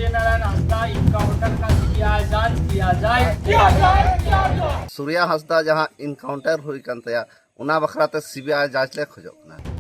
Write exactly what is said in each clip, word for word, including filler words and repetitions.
Narayan Hansda encounter का CBI जांच किया जाए। किया जाए, किया जाए। सूर्या हंसदा जहां इनकाउंटर हुई कन तया, ᱚᱱᱟ ᱵᱟᱠᱷᱨᱟ ᱛᱮ ᱥᱤᱵᱤᱟᱭ ᱡᱟᱸᱪ ᱞᱮ ᱠᱷᱚᱡᱚᱜ ᱠᱟᱱᱟ᱾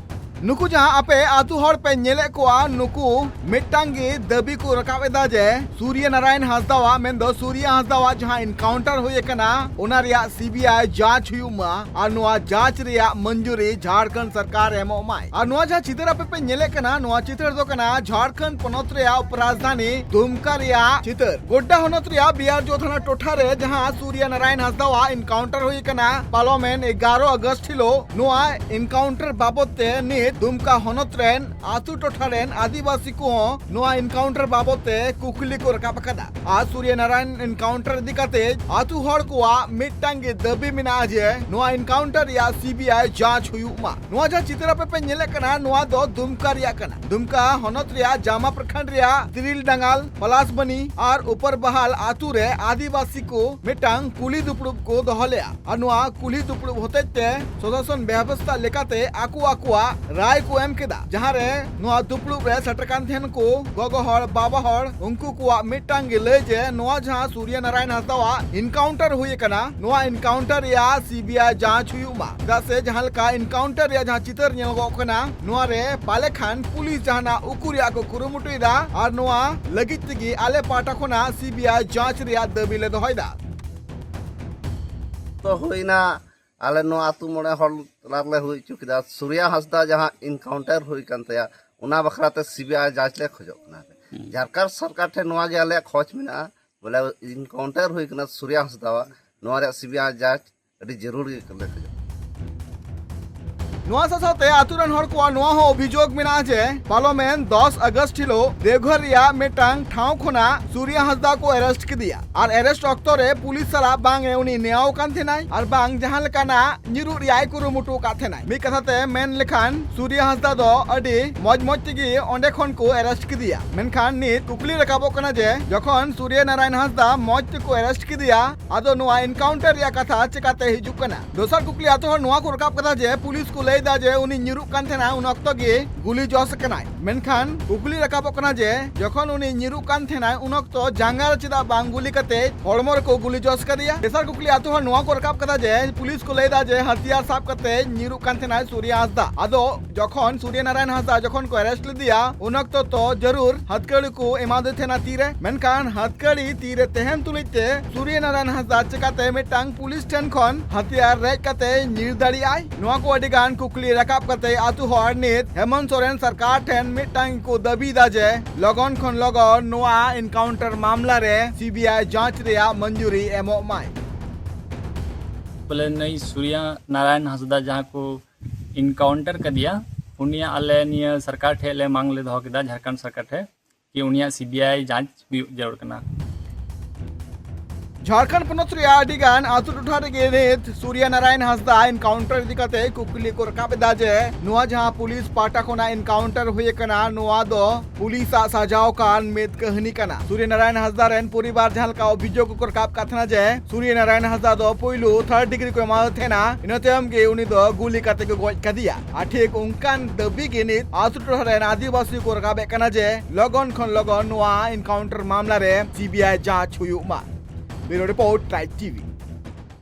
ᱱᱩᱠᱩ ᱡᱟᱦᱟᱸ ᱟᱯᱮ ᱟᱹᱛᱩ ᱦᱚᱲ ᱯᱮ ᱧᱮᱞᱮᱫ ᱠᱚᱣᱟ, ᱱᱩᱠᱩ ᱢᱤᱫᱴᱟᱝ ᱜᱮ ᱫᱟᱹᱵᱤ ᱠᱚ ᱨᱟᱠᱟᱵ ᱮᱫᱟ ᱡᱮ ᱥᱩᱨᱭᱟ ᱱᱟᱨᱟᱭᱚᱱ ᱦᱟᱸᱥᱫᱟᱣᱟᱜ, ᱢᱮᱱᱫᱚ ᱥᱩᱨᱭᱟ ᱦᱟᱸᱥᱫᱟᱣᱟᱜ ᱡᱟᱦᱟᱸ ᱤᱱᱠᱟᱣᱩᱱᱴᱟᱨ ᱦᱩᱭ ᱟᱠᱟᱱᱟ, ᱚᱱᱟ ᱨᱮᱭᱟᱜ ᱥᱤᱵᱤᱟᱭ ᱡᱟᱸᱪ ᱦᱩᱭᱩᱜ ᱢᱟ ᱟᱨ ᱱᱚᱣᱟ ᱡᱟᱸᱪ ᱨᱮᱭᱟᱜ ᱢᱚᱧᱡᱩᱨᱤ ᱡᱷᱟᱲᱠᱷᱚᱸᱰ ᱥᱚᱨᱠᱟᱨ ᱮᱢᱚᱜ ᱢᱟᱭ᱾ ᱟᱨ ᱱᱚᱣᱟ ᱡᱟᱦᱟᱸ ᱪᱤᱛᱟᱹᱨ ᱟᱯᱮ ᱯᱮ ᱧᱮᱞᱮᱫ ᱠᱟᱱᱟ, ᱱᱚᱣᱟ ᱪᱤᱛᱟᱹᱨ ᱫᱚ ᱠᱟᱱᱟ ᱡᱷᱟᱲᱠᱷᱚᱸᱰ ᱯᱚᱱᱚᱛ ᱨᱮᱭᱟᱜ ᱩᱯᱨᱟᱡᱽᱫᱷᱟᱱᱤ ᱫᱩᱢᱠᱟ ᱨᱮᱭᱟᱜ ᱪᱤᱛᱟᱹᱨ᱾ ᱜᱳᱰᱰᱟ ᱦᱚᱱᱚᱛ ᱨᱮᱭᱟᱜ ᱵᱤᱭᱟᱨᱡᱳ ᱛᱷᱟᱱᱟ ᱴᱚᱴᱷᱟ ᱨᱮ ᱡᱟᱦᱟᱸ ᱥᱩᱨᱭᱟ ᱱᱟᱨᱟᱭᱚᱱ ᱦᱟᱸᱥᱫᱟᱣᱟᱜ ᱤᱱᱠᱟᱣᱩᱱᱴᱟᱨ ᱦᱩᱭ ᱟᱠᱟᱱᱟ ᱯᱟᱨᱚᱢᱮᱱ ᱮᱜᱟᱨᱚ ᱟᱜᱚᱥᱴ ᱦᱤᱞᱳᱜ, ᱱᱚᱣᱟ ᱤᱱᱠᱟᱣᱩᱱᱴᱟᱨ ᱵᱟᱵᱚᱛ ᱛᱮ ᱱᱤᱛ ᱫᱩᱢᱠᱟ ᱦᱚᱱᱚᱛ ᱨᱮᱱ ᱟᱹᱛᱩ ᱴᱚᱴᱷᱟ ᱨᱮᱱ ᱟᱹᱫᱤᱵᱟᱹᱥᱤ ᱠᱚᱦᱚᱸ ᱱᱚᱣᱟ ᱤᱱᱠᱟᱣᱩᱱᱴᱟᱨ ᱵᱟᱵᱚᱛ ᱛᱮ ᱠᱩᱠᱞᱤ ᱠᱚ ᱨᱟᱠᱟᱵ ᱟᱠᱟᱫᱟ᱾ ᱟᱨ ᱥᱩᱨᱭᱟ ᱱᱟᱨᱟᱭᱚᱱ ᱤᱱᱠᱟᱣᱩᱱᱴᱟᱨ ᱤᱫᱤ ᱠᱟᱛᱮ ᱟᱹᱛᱩ ᱦᱚᱲ ᱠᱚᱣᱟᱜ ᱢᱤᱫᱴᱟᱝ ᱜᱮ ᱫᱟᱹᱵᱤ ᱢᱮᱱᱟᱜᱼᱟ ᱡᱮ ᱱᱚᱣᱟ ᱤᱱᱠᱟᱣᱩᱱᱴᱟᱨ ᱨᱮᱭᱟᱜ ᱥᱤᱵᱤᱟᱭ ᱡᱟᱸᱪ ᱦᱩᱭᱩᱜ ᱢᱟ᱾ ᱱᱚᱣᱟ ᱡᱟᱦᱟᱸ ᱪᱤᱛᱟᱹᱨ ᱟᱯᱮ ᱯᱮ ᱧᱮᱞᱮᱫ ᱠᱟᱱᱟ, ᱱᱚᱣᱟ ᱫᱚ ᱫᱩᱢᱠᱟ ᱨᱮᱭᱟᱜ ᱠᱟᱱᱟ᱾ ᱫᱩᱢᱠᱟ ᱦᱚᱱᱚᱛ ᱨᱮᱭᱟᱜ ᱡᱟᱢᱟ ᱯᱨᱚᱠᱷᱚᱸᱰ ᱨᱮᱭᱟᱜ ᱛᱤᱨᱤᱞ ᱰᱟᱸᱜᱟᱞ, ᱯᱚᱞᱟᱥᱵᱟᱱᱤ ᱟᱨ ᱩᱯᱚᱨ ᱵᱟᱦᱟᱞ ᱟᱹᱛᱩ ᱨᱮ ᱟᱹᱫᱤᱵᱟᱹᱥᱤ ᱠᱚ ᱢᱤᱫᱴᱟᱝ ᱠᱩᱞᱦᱤ ᱫᱩᱯᱲᱩᱵ ᱠᱚ ᱫᱚᱦᱚ ᱞᱮᱫᱼᱟ᱾ ᱟᱨ ᱱᱚᱣᱟ ᱠᱩᱞᱦᱤ ᱫᱩᱯᱲᱩᱵ ᱦᱚᱛᱮᱡ ᱛᱮ ᱥᱚᱥᱟᱥᱚᱱ ᱵᱮᱵᱚᱥᱛᱷᱟ ᱞᱮᱠᱟᱛᱮ ᱟᱠᱚ ᱟᱠᱚᱣᱟᱜ ᱨᱟᱭ ᱠᱚ ᱮᱢ ᱠᱮᱫᱟ, ᱡᱟᱦᱟᱸ ᱨᱮ ᱱᱚᱣᱟ ᱫᱩᱯᱲᱩᱵ ᱨᱮ ᱥᱮᱴᱮᱨ ᱠᱟᱱ ᱛᱟᱦᱮᱱ ᱠᱚ ᱜᱚᱜᱚ ᱦᱚᱲ, ᱵᱟᱵᱟ ᱦᱚᱲ, ᱩᱱᱠᱩ ᱠᱚᱣᱟᱜ ᱢᱤᱫᱴᱟᱝ ᱜᱮ ᱞᱟᱹᱭ ᱡᱮ ᱱᱚᱣᱟ ᱡᱟᱦᱟᱸ ᱥᱩᱨᱭᱟ ᱱᱟᱨᱟᱭᱚᱱ ᱦᱟᱸᱥᱫᱟᱣᱟᱜ ᱤᱱᱠᱟᱣᱩᱱᱴᱟᱨ ᱦᱩᱭ ᱟᱠᱟᱱᱟ, ᱱᱚᱣᱟ ᱤᱱᱠᱟᱣᱩᱱᱴᱟᱨ ᱨᱮᱭᱟᱜ ᱥᱤᱵᱤᱟᱭ ᱡᱟᱸᱪ ᱦᱩᱭᱩᱜ ᱢᱟ, ᱪᱮᱫᱟᱜ ᱥᱮ ᱡᱟᱦᱟᱸ ᱞᱮᱠᱟ ᱤᱱᱠᱟᱣᱩᱱᱴᱟᱨ ᱨᱮᱭᱟᱜ ᱡᱟᱦᱟᱸ ᱪᱤᱛᱟᱹᱨ ᱧᱮᱞᱚᱜᱚᱜ ᱠᱟᱱᱟ, ᱱᱚᱣᱟ ᱨᱮ ᱯᱟᱞᱮ ᱠᱷᱟᱱ ᱯᱩᱞᱤᱥ ᱡᱟᱦᱟᱱᱟᱜ ᱩᱠᱩ ᱨᱮᱭᱟᱜ ᱠᱚ ᱠᱩᱨᱩᱢᱩᱴᱩᱭᱮᱫᱟ ᱟᱨ ᱱᱚᱣᱟ ᱞᱟᱹᱜᱤᱫ ᱛᱮᱜᱮ ᱟᱞᱮ ᱯᱟᱦᱴᱟ ᱠᱷᱚᱱᱟᱜ ᱥᱤᱵᱤᱟᱭ ᱡᱟᱸᱪ ᱨᱮᱭᱟᱜ ᱫᱟᱹᱵᱤ ᱞᱮ ᱫᱚᱦᱚᱭᱮᱫᱟ᱾ ᱛᱚ ᱦᱩᱭᱱᱟ, ᱟᱞᱮ ᱱᱚᱣᱟ ᱟᱹᱛᱩ ᱢᱚᱬᱮ ᱦᱚᱲ ᱛᱟᱞᱟ ᱨᱮᱞᱮ ᱦᱩᱭ ᱦᱚᱪᱚ ᱠᱮᱫᱟ᱾ ᱥᱩᱨᱭᱟ ᱦᱟᱸᱥᱫᱟ ᱡᱟᱦᱟᱸ ᱤᱱᱠᱟᱣᱩᱱᱴᱟᱨ ᱦᱩᱭ ᱠᱟᱱ ᱛᱟᱭᱟ, ᱚᱱᱟ ᱵᱟᱠᱷᱨᱟ ᱛᱮ ᱥᱤᱵᱤᱟᱭ ᱡᱟᱸᱪ ᱞᱮ ᱠᱷᱚᱡᱚᱜ ᱠᱟᱱᱟ᱾ ᱡᱷᱟᱲᱠᱷᱚᱸᱰ ᱥᱚᱨᱠᱟᱨ ᱴᱷᱮᱱ ᱱᱚᱣᱟ ᱜᱮ ᱟᱞᱮᱭᱟᱜ ᱠᱷᱚᱡᱽ ᱢᱮᱱᱟᱜᱼᱟ, ᱵᱚᱞᱮ ᱤᱱᱠᱟᱣᱩᱱᱴᱟᱨ ᱦᱩᱭ ᱠᱟᱱᱟ ᱥᱩᱨᱭᱟ ᱦᱟᱸᱥᱫᱟᱣᱟᱜ, ᱱᱚᱣᱟ ᱨᱮᱭᱟᱜ ᱥᱤᱵᱤᱟᱭ ᱡᱟᱸᱪ ᱟᱹᱰᱤ ᱡᱟᱹᱨᱩᱲ ᱜᱮ ᱞᱮ ᱠᱷᱚᱡᱚᱜ ᱠᱟᱱᱟ᱾ ᱱᱚᱣᱟ ᱥᱟᱶ ᱥᱟᱶᱛᱮ ᱟᱹᱛᱩ ᱨᱮᱱ ᱦᱚᱲ ᱠᱚᱣᱟᱜ ᱱᱚᱣᱟ ᱦᱚᱸ ᱚᱵᱷᱤᱡᱳᱜᱽ ᱢᱮᱱᱟᱜᱼᱟ ᱡᱮ ᱯᱟᱨᱚᱢᱮᱱ ᱫᱚᱥ ᱟᱜᱚᱥᱴ ᱦᱤᱞᱳᱜ ᱫᱮᱣᱜᱷᱚᱨ ᱨᱮᱭᱟᱜ ᱢᱤᱫᱴᱟᱝ ᱴᱷᱟᱶ ᱠᱷᱚᱱᱟᱜ ᱥᱩᱨᱭᱟ ᱦᱟᱸᱥᱫᱟ ᱠᱚ ᱮᱨᱮᱥᱴ ᱠᱮᱫᱮᱭᱟ ᱟᱨ ᱮᱨᱮᱥᱴ ᱚᱠᱛᱚ ᱨᱮ ᱯᱩᱞᱤᱥ ᱥᱟᱞᱟᱜ ᱵᱟᱝ ᱮ ᱩᱱᱤ ᱱᱮᱭᱟᱣ ᱠᱟᱱ ᱛᱟᱦᱮᱱᱟᱭ ᱟᱨ ᱵᱟᱝ ᱡᱟᱦᱟᱸ ᱞᱮᱠᱟᱱᱟᱜ ᱧᱤᱨᱩᱜ ᱨᱮᱭᱟᱜ ᱮ ᱠᱩᱨᱩᱢᱩᱴᱩ ᱟᱠᱟᱫ ᱛᱟᱦᱮᱱᱟᱭ᱾ ᱢᱤᱫ ᱠᱟᱛᱷᱟ ᱛᱮ ᱢᱮᱱ ᱞᱮᱠᱷᱟᱱ ᱥᱩᱨᱭᱟ ᱦᱟᱸᱥᱫᱟ ᱫᱚ ᱟᱹᱰᱤ ᱢᱚᱡᱽ ᱢᱚᱡᱽ ᱛᱮᱜᱮ ᱚᱸᱰᱮ ᱠᱷᱚᱱ ᱠᱚ ᱮᱨᱮᱥᱴ ᱠᱮᱫᱮᱭᱟ᱾ ᱢᱮᱱᱠᱷᱟᱱ ᱱᱤᱛ ᱠᱩᱠᱞᱤ ᱨᱟᱠᱟᱵᱚᱜ ᱠᱟᱱᱟ ᱡᱮ ᱡᱚᱠᱷᱚᱱ ᱥᱩᱨᱭᱟ ᱱᱟᱨᱟᱭᱚᱱ ᱦᱟᱸᱥᱫᱟ ᱢᱚᱡᱽ ᱛᱮᱠᱚ ᱮᱨᱮᱥᱴ ᱠᱮᱫᱮᱭᱟ, ᱟᱫᱚ ᱱᱚᱣᱟ ᱤᱱᱠᱟᱣᱩᱱᱴᱟᱨ ᱨᱮᱭᱟᱜ ᱠᱟᱛᱷᱟ ᱪᱮᱠᱟᱛᱮ ᱦᱤᱡᱩᱜ ᱠᱟᱱᱟ? ᱫᱚᱥᱟᱨ ᱠᱩᱠᱞᱤ ᱟᱛᱳ ᱦᱚᱲ ᱱᱚᱣᱟ ᱠᱚ ᱨᱟᱠᱟᱵ ᱠᱟᱫᱟ ᱡᱮ ᱯᱩᱞᱤᱥ ᱠᱚ ᱞᱟᱹᱭ ᱮᱫᱟ ᱡᱮ ᱩᱱᱤ ᱧᱤᱨᱩᱜ ᱠᱟᱱ ᱛᱟᱦᱮᱱᱟ, ᱩᱱ ᱚᱠᱛᱚ ᱜᱮ ᱜᱩᱞᱤ ᱡᱚᱥ ᱟᱠᱟᱱᱟᱭ᱾ ᱢᱮᱱᱠᱷᱟᱱ ᱠᱩᱠᱞᱤ ᱨᱟᱠᱟᱵᱚᱜ ᱠᱟᱱᱟ ᱡᱮ ᱡᱚᱠᱷᱚᱱ ᱩᱱᱤ ᱧᱤᱨᱩᱜ ᱠᱟᱱ ᱛᱟᱦᱮᱱᱟᱭ, ᱩᱱ ᱚᱠᱛᱚ ᱡᱟᱸᱜᱟ ᱨᱮ ᱪᱮᱫᱟᱜ ᱵᱟᱝ ᱜᱩᱞᱤ ᱠᱟᱛᱮ ᱦᱚᱲᱢᱚ ᱨᱮᱠᱚ ᱜᱩᱞᱤ ᱡᱚᱥ ᱠᱟᱫᱮᱭᱟ? ᱛᱮᱥᱟᱨ ᱠᱩᱠᱞᱤ ᱟᱛᱳ ᱦᱚᱲ ᱱᱚᱣᱟ ᱠᱚ ᱨᱟᱠᱟᱵ ᱠᱟᱫᱟ ᱡᱮ ᱯᱩᱞᱤᱥ ᱠᱚ ᱞᱟᱹᱭ ᱮᱫᱟ ᱡᱮ ᱦᱟᱛᱤᱭᱟᱨ ᱥᱟᱵ ᱠᱟᱛᱮ ᱧᱤᱨᱩᱜ ᱠᱟᱱ ᱛᱟᱦᱮᱱᱟᱭ ᱥᱩᱨᱭᱟ ᱦᱟᱸᱥᱫᱟ᱾ ᱟᱫᱚ ᱡᱚᱠᱷᱚᱱ ᱥᱩᱨᱭᱟ ᱱᱟᱨᱟᱭᱚᱱ ᱦᱟᱸᱥᱫᱟ ᱡᱚᱠᱷᱚᱱ ᱠᱚ ᱟᱨᱮᱥᱴ ᱞᱮᱫᱮᱭᱟ, ᱩᱱ ᱚᱠᱛᱚ ᱛᱚ ᱡᱟᱹᱨᱩᱲ ᱦᱟᱛᱠᱟᱹᱲᱤ ᱠᱚ ᱮᱢᱟᱫᱮ ᱛᱟᱦᱮᱱᱟ ᱛᱤᱨᱮ, ᱢᱮᱱᱠᱷᱟᱱ ᱦᱟᱛᱠᱟᱹᱲᱤ ᱛᱤᱨᱮ ᱛᱟᱦᱮᱱ ᱛᱩᱞᱩᱡ ᱛᱮ ᱥᱩᱨᱭᱟ ᱱᱟᱨᱟᱭᱚᱱ ᱦᱟᱸᱥᱫᱟ ᱪᱮᱠᱟᱛᱮ ᱢᱤᱫᱴᱟᱝ ᱯᱩᱞᱤᱥ ᱴᱷᱮᱱ ᱠᱷᱚᱱ ᱦᱟᱛᱤᱭᱟᱨ ᱨᱮᱡ ᱠᱟᱛᱮ ᱧᱤᱨ ᱫᱟᱲᱮᱭᱟᱜᱼᱟᱭ? ᱱᱚᱣᱟ ᱠᱚ ᱟᱹᱰᱤ ᱜᱟᱱ ᱠᱩᱠᱞᱤ ᱨᱟᱠᱟᱵ ᱠᱟᱛᱮ ᱟᱛᱳ ᱦᱚᱲ ᱱᱤᱛ ᱦᱮᱢᱚᱱᱛ ᱥᱚᱨᱮᱱ ᱥᱚᱨᱠᱟᱨ ᱴᱷᱮᱱ ᱢᱤᱫᱴᱟᱝ ᱠᱚ ᱫᱟᱹᱵᱤ ᱮᱫᱟ ᱡᱮ ᱞᱚᱜᱚᱱ ᱠᱷᱚᱱ ᱞᱚᱜᱚᱱ ᱱᱚᱣᱟ ᱮᱱᱠᱟᱣᱩᱱᱴᱟᱨ ᱢᱟᱢᱞᱟ ᱨᱮ ᱥᱤᱵᱤᱟᱭ ᱡᱟᱸᱪ ᱨᱮᱭᱟᱜ ᱢᱚᱧᱡᱩᱨᱤ ᱮᱢᱚᱜ ᱢᱟᱭ᱾ ᱵᱚᱞᱮ ᱱᱩᱭ ᱥᱩᱨᱭᱟ ᱱᱟᱨᱟᱭᱚᱱ ᱦᱟᱸᱥᱫᱟ ᱡᱟᱦᱟᱸ ᱠᱚ ᱤᱱᱠᱟᱣᱩᱱᱴᱟᱨ ᱠᱟᱫᱮᱭᱟ, ᱩᱱᱤᱭᱟᱜ ᱟᱞᱮ ᱱᱤᱭᱟᱹ ᱥᱚᱨᱠᱟᱨ ᱴᱷᱮᱡ ᱞᱮ ᱢᱟᱝ ᱞᱮ ᱫᱚᱦᱚ ᱠᱮᱫᱟ, ᱡᱷᱟᱲᱠᱷᱚᱸᱰ ᱥᱚᱨᱠᱟᱨ ᱴᱷᱮᱡ, ᱠᱤ ᱩᱱᱤᱭᱟᱜ ᱥᱤᱵᱤᱟᱭ ᱡᱟᱸᱪ ᱦᱩᱭᱩᱜ ᱡᱟᱹᱨᱩᱲ ᱠᱟᱱᱟ᱾ ᱡᱷᱟᱲᱠᱷᱚᱸᱰ ᱯᱚᱱᱚᱛ ᱨᱮᱭᱟᱜ ᱟᱹᱰᱤ ᱜᱟᱱ ᱟᱛᱳ ᱴᱚᱴᱷᱟ ᱨᱮᱜᱮ ᱱᱤᱛ ᱥᱩᱨᱭᱟ ᱱᱟᱨᱟᱭᱚᱱ ᱦᱟᱸᱥᱫᱟ ᱮᱱᱠᱟᱣᱩᱱᱴᱟᱨ ᱤᱫᱤ ᱠᱟᱛᱮ ᱠᱩᱠᱞᱤ ᱠᱚ ᱨᱟᱠᱟᱵ ᱮᱫᱟ ᱡᱮ ᱱᱚᱣᱟ ᱡᱟᱦᱟᱸ ᱯᱩᱞᱤᱥ ᱯᱟᱦᱴᱟ ᱠᱷᱚᱱᱟᱜ ᱮᱱᱠᱟᱣᱩᱱᱴᱟᱨ ᱦᱩᱭ ᱟᱠᱟᱱᱟ, ᱱᱚᱣᱟ ᱫᱚ ᱯᱩᱞᱤᱥᱟᱜ ᱥᱟᱡᱟᱣ ᱠᱟᱱ ᱢᱤᱫ ᱠᱟᱹᱦᱱᱤ ᱠᱟᱱᱟ᱾ ᱥᱩᱨᱭᱟ ᱱᱟᱨᱟᱭᱚᱱ ᱦᱟᱸᱥᱫᱟ ᱨᱮᱱ ᱯᱚᱨᱤᱵᱟᱨ ᱡᱟᱦᱟᱸ ᱞᱮᱠᱟ ᱚᱵᱷᱤᱡᱳᱜᱽ ᱠᱚ ᱨᱟᱠᱟᱵ ᱠᱟᱜ ᱛᱟᱦᱮᱱᱟ ᱡᱮ ᱥᱩᱨᱭᱟ ᱱᱟᱨᱟᱭᱚᱱ ᱦᱟᱸᱥᱫᱟ ᱫᱚ ᱯᱳᱭᱞᱳ ᱛᱷᱟᱨᱰ ᱰᱤᱜᱽᱨᱤ ᱠᱚ ᱮᱢᱟᱣ ᱛᱟᱦᱮᱱᱟ, ᱤᱱᱟᱹ ᱛᱟᱭᱚᱢ ᱜᱮ ᱩᱱᱤ ᱫᱚ ᱜᱩᱞᱤ ᱠᱟᱛᱮ ᱠᱚ ᱜᱚᱡ ᱠᱟᱫᱮᱭᱟ᱾ ᱟᱨ ᱴᱷᱤᱠ ᱚᱱᱠᱟᱱ ᱫᱟᱹᱵᱤ ᱜᱮ ᱱᱤᱛ ᱟᱛᱳ ᱴᱚᱴᱷᱟ ᱨᱮᱱ ᱟᱹᱫᱤᱵᱟᱹᱥᱤ ᱠᱚ ᱨᱟᱠᱟᱵ ᱮᱫ ᱠᱟᱱᱟ ᱡᱮ ᱞᱚᱜᱚᱱ ᱠᱷᱚᱱ ᱞᱚᱜᱚᱱ ᱱᱚᱣᱟ ᱮᱱᱠᱟᱣᱩᱱᱴᱟᱨ ᱢᱟᱢᱞᱟ ᱨᱮ ᱥᱤᱵᱤᱟᱭ ᱡᱟᱸᱪ ᱦᱩᱭᱩᱜ ᱢᱟ᱾ ᱵᱤᱭᱩᱨᱳ ᱨᱤᱯᱳᱨᱴ, ᱴᱨᱟᱭᱤᱵᱽ ᱴᱤᱵᱷᱤ᱾